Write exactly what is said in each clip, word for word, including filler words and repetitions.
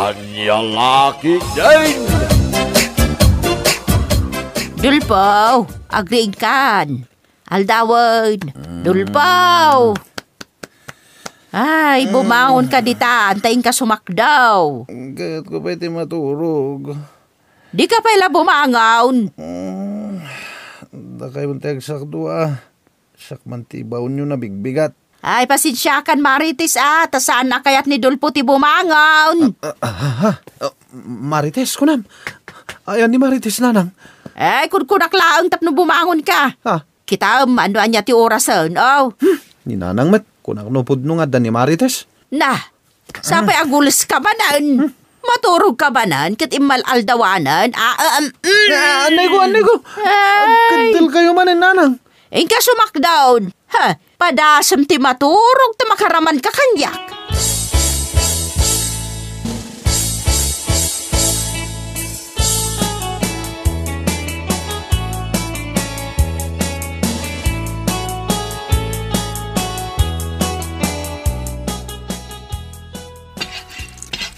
Ania la ketdin? Dulpo, agriingkan. Aldawen. Dulpo. Ay, bumangon ka ditan, ta inka sumakdaw. Kayatko pay ti maturog. Di ka pay la bumangon. Mm, dakayon ti agsakdo, a. Siak man ti ibaonyo nabigbigat. Ay, pasensiakan, Marites, a, ta saan a kayat ni Dulpo ti bumangon. Ah, ah, ah, ah, Marites, kunam. Ayan ni Marites, nanang. Ay, kunkunak laeng tapno bumangon ka. Ah. Kitaem, ano ania ti orasen, aw? Hmm, ni nanang met, kunak no pudno nga adda ni Marites. Na, sapay agules ka manen. Hmm? Maturog ka manen, ket immal-aldawanen. Ah, ah, um, mm. Ah, anay ko, anay ko. Ay. Agkeddel kayo manen, nanang. Inka sumakdaw. Ha, padasem ti maturog ta makaraman ka kaniak.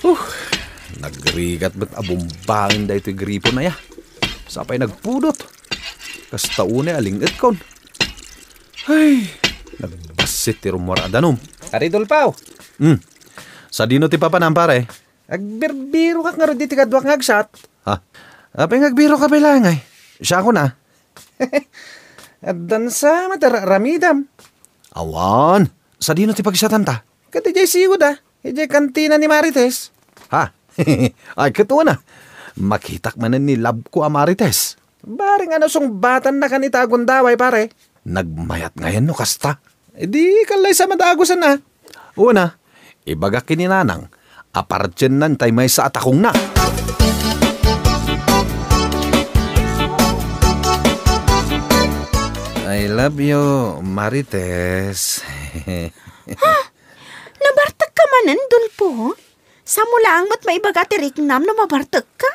Uh, nagrigat met a bumbaen daytoy gripon aya. Sapay nagpudot. Kasta unay a ling-etkon. Ay, nagbassit ti rummuar a danum. Pare Dulpo! Hmm. Sadino ti papanam, pare? Agbirbirokak ngarud iti kaduak nga agsat. Ha? Apay nga agbiroka pay laeng ay? Siakon a. Addan sa met a ra-, ramidam. Awan. Sadino ti pagsatanta? Ket idiay sigud a. Idiay kantina ni Marites. Ha? Ay, ket una. Makitak manen ni labko a Marites. Bareng a nasungbatannakan ita a gundaway, pare. Nagmayat ngayen no kasta. Idi, kallaysa madagusen a. Una, ibagak ken ni nanang a partiennan tay maysa a takongna. I love you, Marites. Ha? Nabartek ka manen, Dulpo? Samo laeng met maibaga ti riknam no mabartek ka?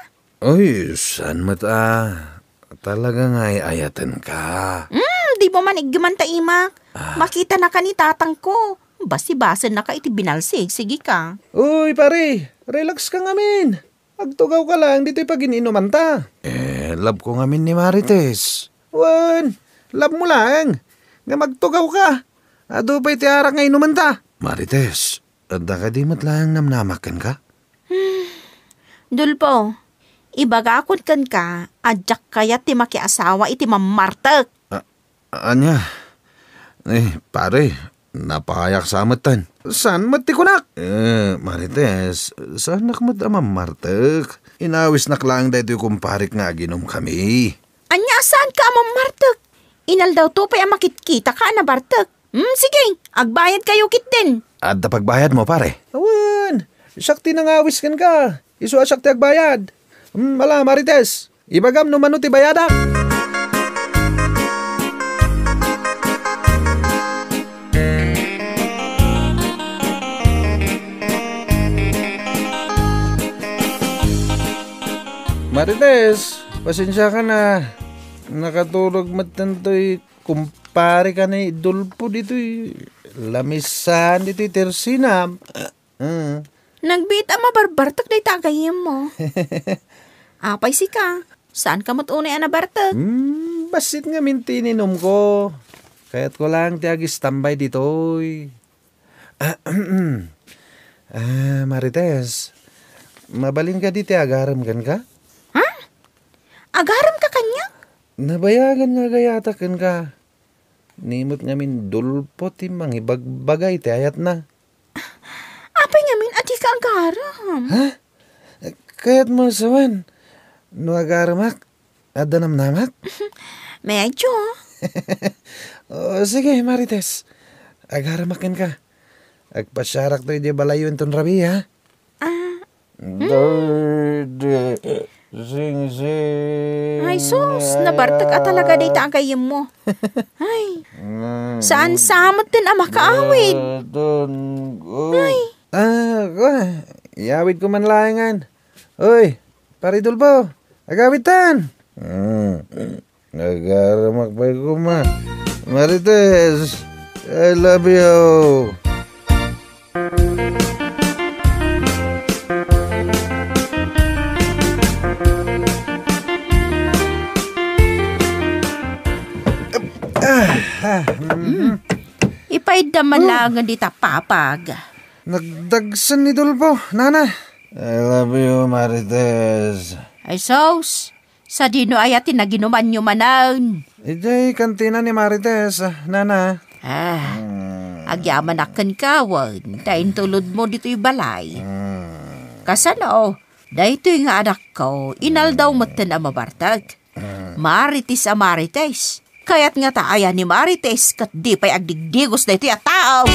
Ay, saan met a. Talaga nga ay-ayaten ka. Hmm, di mo man iggeman ta imak. Ah. Makita na ka ni tatang ko. Basi-basen na ka iti binalsig, sige ka. Uy, pare, relax ka ngamin. Agtugaw ka lang ditoy pagin-inuman ta. Eh, love ko ngamin ni Marites. Wen, love mo lang. Nga magtugaw ka. Adu pay ti arak nga inuman ta. Marites, adda kadi met laeng namnamak kenka? Dulpo, ibagakon kenka a diak kayat ti makiasawa iti mammartek. A-, ania? Eh, pare, napahayak sa metten. Saan met ti kunak? Eh, Marites, saanak met a mammartek. Inawisnak laeng daytoy kumparek nga aginum kami. Ania a saan ka a mammartek? Inaldaw to pay a makitkita ka a nabartek. Hmm, sige, agbayad kayo ketdin. Adda pagbayad mo, pare? Awan, siak ti nangawis kenka. Isu a siak ti agbayad. Hmm, ala, Marites, ibagam no mano ti bayadak. Marites, pasensiakan a. Nakaturog met tantoy kumpare ka ni Dulpo ditoy. Lamisan ditoy tersina. Ah. Nagbiit a mabarbartek dayta a gayyemmo. Apay sika? Saan ka met unay a nabartek? Hmm, bassit ngamin ti ininumko. Kayatko lang ti agistambay ditoy. Ah, ah, Marites, mabalin kadi ti agarem kenka? Ha? Agarem ka kaniak? Nabayagan nga agayatak kenka. Ni met ngamin Dulpo ti mangibagbaga iti ayatna. Apay ngamin a dika agarem? Ha? Kayatmo sawen no agaremak, adda namnamak? Medyo. O, sige, Marites. Agaremak kenka. Agpasiarakto idiay balayyo inton rabii, ha? Ah. Daydi, singsing. Ay, sus, nabartek a talaga dayta a gayyemmo. Ay, saan sa met ten a makaawid? Ay. Ah, kua, iyawidko man laengen. Uy, Pare Dulpo, agawidtan. Mm. Nagaramak pay koma. Marites, I love you. Mm. Ipaidda man Oh. laengen dita papag. Nagdagsen ni Dolfo, Nana. I love you, Marites. Ay, sus. Sadino aya ti naginumanyo manen? Idiay kantina ni Marites, Nana. Ah, Mm. agyamanak kenka wen, ta intulodmo ditoy balay. Mm. Kasano? Daytoy nga anakko, inaldaw metten a mabartek. Marites a Marites. Kayat ngata aya ni Marites ket di pay agdigdigos daytoy a tao.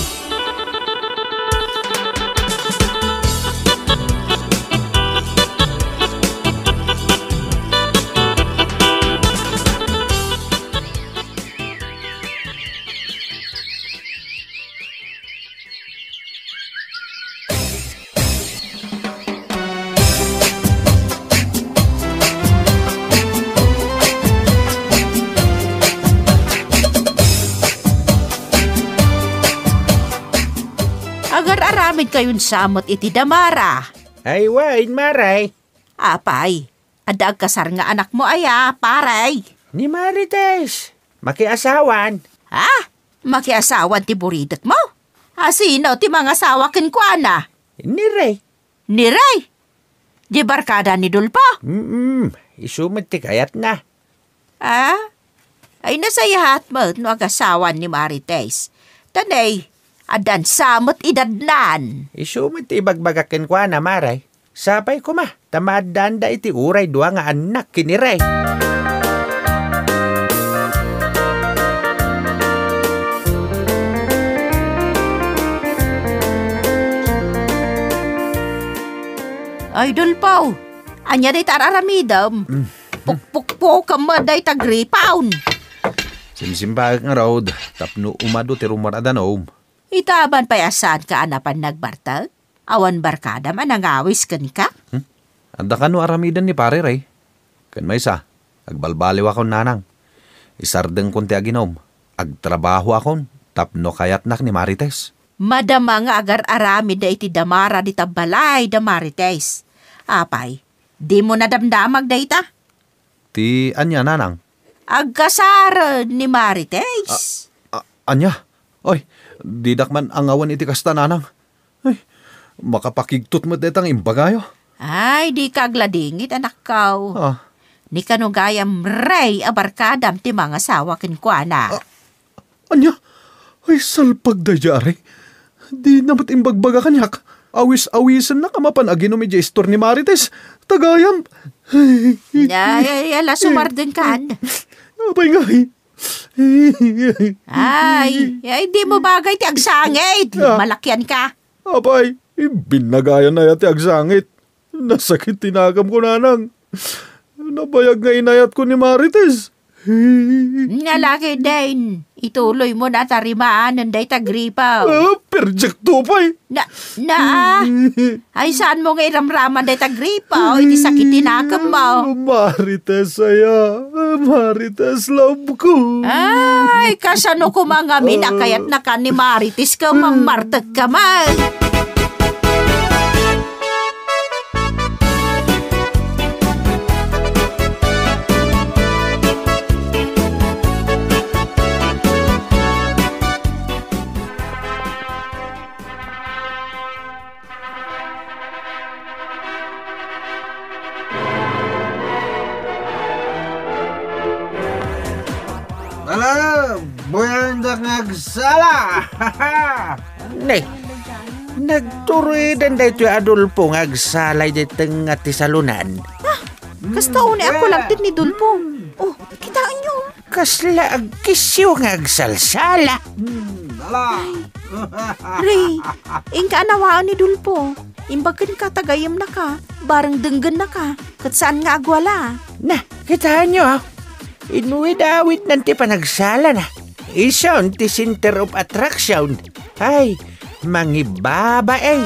Agar-aramid kayon sa met iti damara. Ay, wen, Maray. Apay, adda agkasar nga anakmo aya, paray? Ni Marites, makiasawan. Ha? Makiasawan ti buridekmo? A, sino ti mangasawa kenkuana? Ni Rey. Ni Rey? Di barkada ni Dolfo? Mm, isu met ti kayatna. Ah? Ay, nasayaat met no agasawan ni Marites. Ta ne, addan sa met idadnan. Isu met ti ibagbagak kenkuana, Maray. Sapay koma, ta maaddaanda iti uray dua nga annak ken ni Rey. Ay, Dolfo, ania dayta ar-aramidem? Mm. Pukpukpukem met dayta gripaw. Simsimbaek ngarud, tapno umadu ti rummuar a danum. Ita aban pay a saanka a napan nagbartek? Awan barkadam a nangawis kenka? Hmm? Adda kano aramiden ni Pare Rey. Ken maysa, agbalbaliwakon, Nanang. Isardengkon ti aginum. Agtrabahoakon tapno kayatnak ni Marites. Madama nga agar-aramid iti damara dita balay da Marites. Apay, dimo nadamdamag dayta? Ti ania, Nanang? Agkasaren ni Marites. A-, a-, ania? Ay, didak man angawan iti kasta, Nanang. Ay, makapakigtot met dayta nga imbagayo. Ay, dika agladingit, anakko. Ah. Ni kano gayam Rey a barkadam ti mangasawa kenkuana. Ah, ania? Ay, salpag daydiay, Rey. Dina met imbagbaga kaniak. Awis-awisennak a mapan aginum idiay istor ni Marites. Ta gayam. Ay, ay, ala, sumardengkan. Apay ngay? Ay, ay, dimo bagay ti agsangit. Ah. Malakianka. Apay, binnagayan aya ti agsangit. Nasakit ti nakem, kunanang. Nabayag nga inayatko ni Marites. Nalaki den, ituloymo na tarimaan dayta gripaw. Ah, perjekto pay. Na, na, ah. Ay, saanmo nga iramraman dayta gripaw iti sakit ti nakemmo? Marites aya, Marites love ko. Ay, kasano koma ngamin a kayatnaka ni Marites ket mammartekka man? Ala, buyandak nga agsala! Ne, nagturiden daytoy Adolfo nga agsala iti tengnga ti salonan. Ah, kasta unay a kulangted ni Dolfo. Oh, kitaenyo. Kasla agkisyo nga agsalsala. Hmm, ala. Ay, Rey, inka a nawaen ni Dolfo. Imbag kenka ta gayyemnaka, bareng denggennaka, ket saan nga agwala. Na, kitaenyo, ah. Inwid-awidnan ti panagsalana. Isun ti center of attraction. Ay, mangibabain.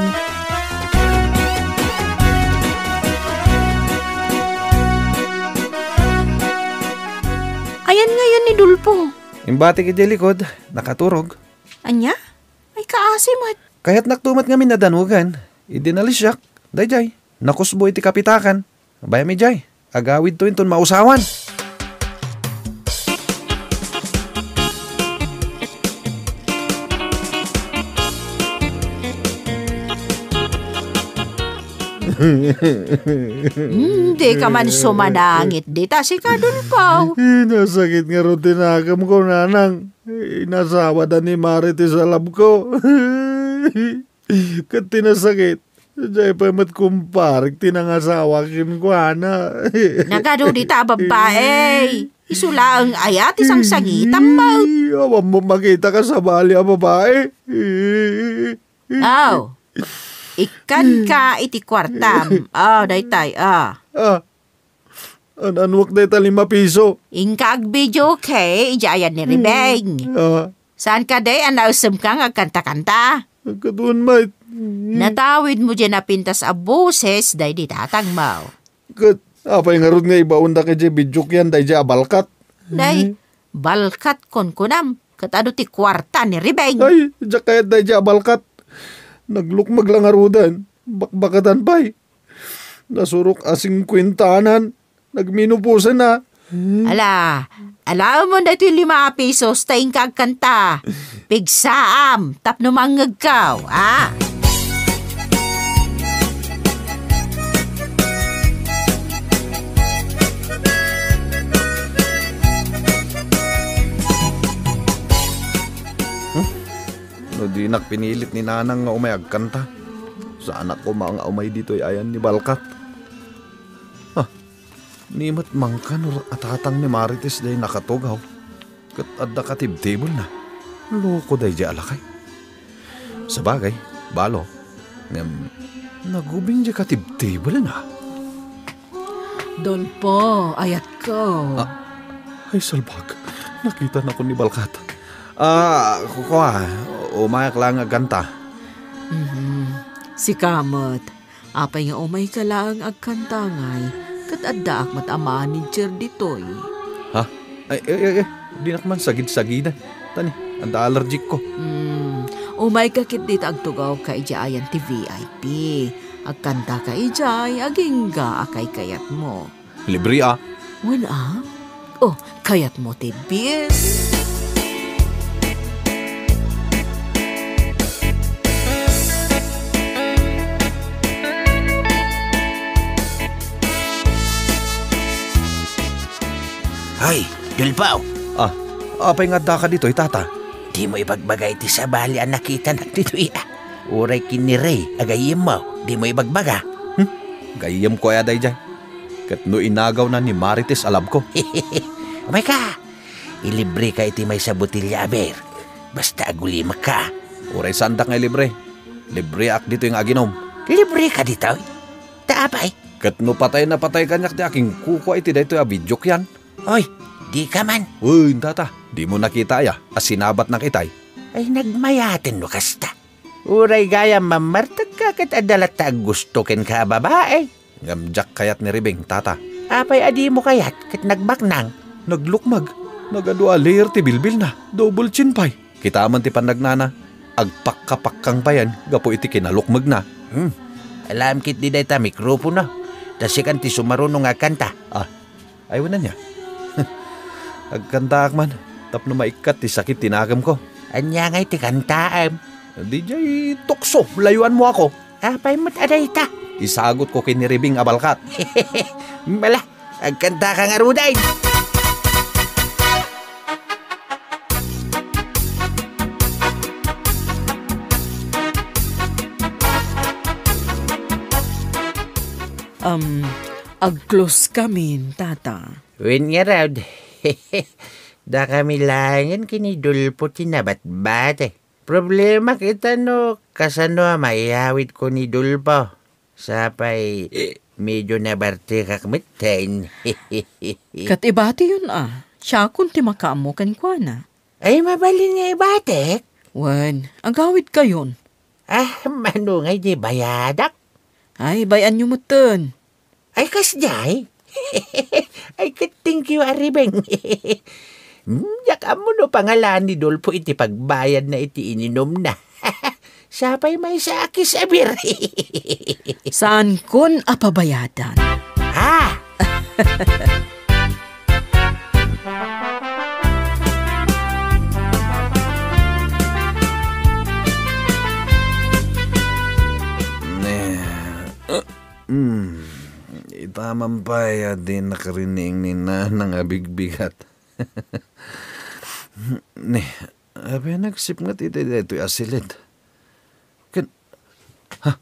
Ayan ngayon ni Dolfo. Imbatik idiay likod, nakaturog. Ania? Ay, kaasi met. Kayatnakto met ngamin a danugan. Idi nalisiak, daydiay, nakusbo iti kapitakan. Bayam idiay, agawidto inton mausawan. Hmm, dika man sumanangit dita, sika, Dolfo. Nasakit ngarud ti nakemko, nanang. Inasawada ni Marites a labko. Ket ti nasakit, diay pay met kumparek ti nangasawa kenkuana. Nagadu dita a babbai. Isu laeng aya ti sangsangitam met? Awan mo makita ka sabali a babai. Aw, ikkanka iti kuartam. Aw, daytay, ah. Ah, an-anuak dayta lima piso? Inka agbidio, okay, idiay ayan ni Ribeng. Ah. Saan kadi a naesemka nga agkanta-kanta? Agkaduan met. Natawidmo diay napintas a boses daydi tatangmo. Ket apay ngarud nga ibaonda kadi bidiok yan daydi a balkat? Day, balkat kunkunam, ket adu ti kuarta ni Ribeng. Ay, diak kayat daydi a balkat. Naglukmeg la ngaruden. Bakbakatan pay. Nasurok a singkuentanan. Nagmenopausana. Ala, alaemon daytoy lima a pisos ta inka agkanta. Pigsaam tapno mangngegko, a? Hmm? No dinak pinilit ni Nanang nga umay agkanta, saanak koma nga umay ditoy ayan ni Balkat. Ah, ni met mangkan a tatang ni Marites diay nakatugaw, ket adda katibtibelna. Loko daydi a lakay. Sabagay, balo, ngem nagubing diay katibtibelna. Dolfo, ayatko. Ah, ay, salbag. Nakitanakon ni Balkat. Ah, kua, umayak laeng agkanta. Mhm. Sika met. Apay nga umayka laeng agkanta ngay, ket addaak met a manager ditoy. Ha? Ay, ay, ay, ay, dinak man sagid-sagidan. Tani, adda allergic ko. Hmm, umayka ketdi ta agtugawka idiay ayan ti V I P. Agkantaka idiay, agingga a kaykayatmo. Libre a. Wen a? Oh, kayatmo ti bill? Hoy, Dolfo! Ah, apay nga addaka ditoy, Tata? Dimo ibagbaga iti sabali a nakitanak ditoy, a. Uray ken ni Ray a gayyemmo, dimo ibagbaga? Hmm? Gayyemko aya daydiay? Ket no inagawna ni Marites a labko. Umayka! Ilibreka iti maysa a botelia a beer. Basta agulimekka. Uray saandak nga ilibre. Libreak ditoy nga aginom. Libreka ditoy? Ta apay? Ket no patay na patay kaniak ti akinkukua iti daytoy a bidiok yan. Oy, dika man. Uy, Tata, dimo nakita aya a sinabatnak itay? Ay, nagmayaten no kasta. Uray gayam mammartekka ket adda latta a gusto kenka a babai. Ngem diak kayat ni Ribeng, Tata. Apay a dimo kayat ket nagbaknang? Naglukmeg. Nagadu a layer ti bilbilna. Double chin pay. Kitaem ti pannagnana. Agpakkapakkang payen gapu iti kinalukmegna. Hmm. Alaem ketdi dayta mikropono. Ta sikan ti sumaruno nga agkanta. Ah, Ay, wen ania? Agkantaak man, tapno maikkat ti sakit ti nakemko. Ania ngay ti kantaem? Diay tukso, layuanmo ako. Apay met a dayta? Isagutko ken ni Ribeng a Balkat. Mala, agkantaka ngaruden. Um, Agclose kamin, Tata. Wen ngarud, dakami laengen ken ni Dolfo ti nabatbati. Problema ket no kasano a maiyawidko ni Dolfo. Sapay, medio nabartekak metten. Ket ibatiyon a, siakon ti makaammo kenkuana. Ay, mabalin nga ibatek? Wen, agawidkayon. Ah, mano ngay ti bayadak? Ay, bay-anyo metten. Ay, kasdiay? Ay, ket thank you, a Ribeng. Hmm, diak ammo no pangalaan ni Dolfo iti pagbayadna iti ininumna. Sapay maysa a kiss a beer. Saankon a pabayadan. Ha? Ne, eh, Hmm, ita man pay a di nakarining ni Nanang a bigbigat. Ni, apay nagsipnget iti daytoy a silid? Ken, ha?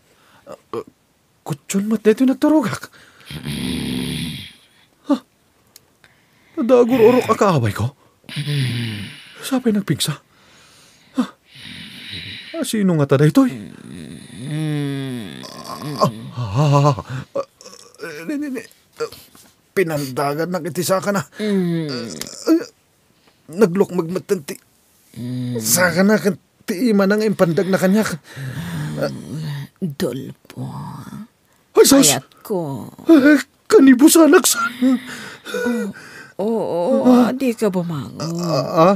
Kutson met daytoy nagturogak. Ha? Nadagur-urok a kaawayko? Sapay nagpigsa? Ha? Ah, sino ngata daytoy? Ah, ah, ah, ah, ni, ni, ni, ah, pinandagannak iti sakana. Ah, naglukmeg metten ti sakana ken ti imana nga impandagna kaniak. Dolpo. Ay, sus! Ayatko. Eh, kanibusanak sa. Oo, oo, dika bumangon. Ah, ah?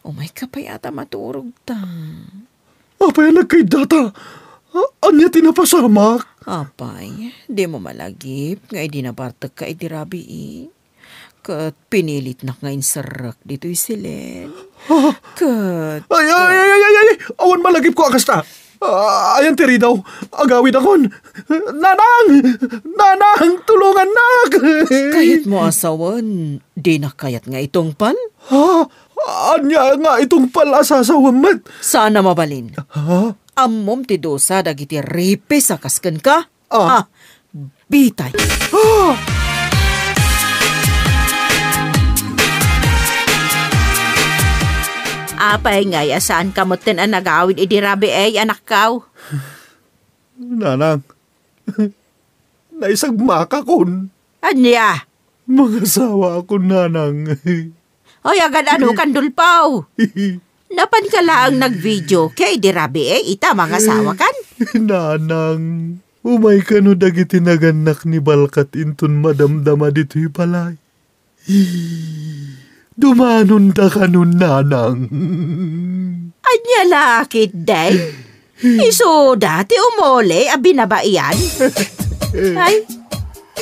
Umayka pay a ta maturogta. Apay a nagkaiddata? A-, ania ti napasamak? Apay, dimo malagip nga idi nabartekka iti rabii, ket pinilitnak nga inserrek ditoy silid. Ha? Ket Ay, ay, ay, ay, ay, ay! Awan malagipko a kasta. Ah, ayan ti ridaw. Agawidakon. Nanang! Nanang, tulongannak! Kayatmo a sawen, dina kayat nga itungpal? Ha? Ania nga itungpal a sasawem met? Saan a mabalin. Ha? Ammom ti dusa dagiti ripis a kas kenka? Ah. Ah, bitay. Ah! Apay ngay a saanka metten a nagawid idi rabii, anakko? Nanang, naisagmakakon. Ania? Mangasawaakon, Nanang. Ay, agad-ano kan, Dolpo? Napanka laeng nagvideo ket idi rabii, ita mangasawakan? Nanang, umay kano dagiti nagannak ni Balkat inton madamdama ditoy balay. Dumanonda kanon, Nanang. Ania la ketdi? Isuda ti umuli a binabaian? Ay,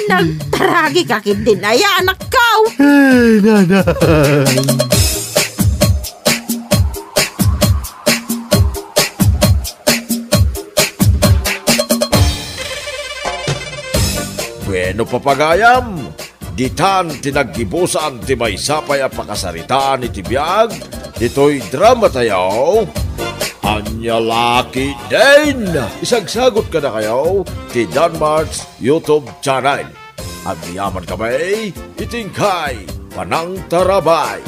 nagtaragika ketdin aya, anakko? Ay, Nanang. Bueno, papagayam, ditan ti naggibusan ti maysa pay a pakasaritaan iti biag ditoy dramatayo. Ania la ketdin? Isagsagot kadakayo ti Danmart's YouTube channel. Agyamankami iti inkay panangtarabay.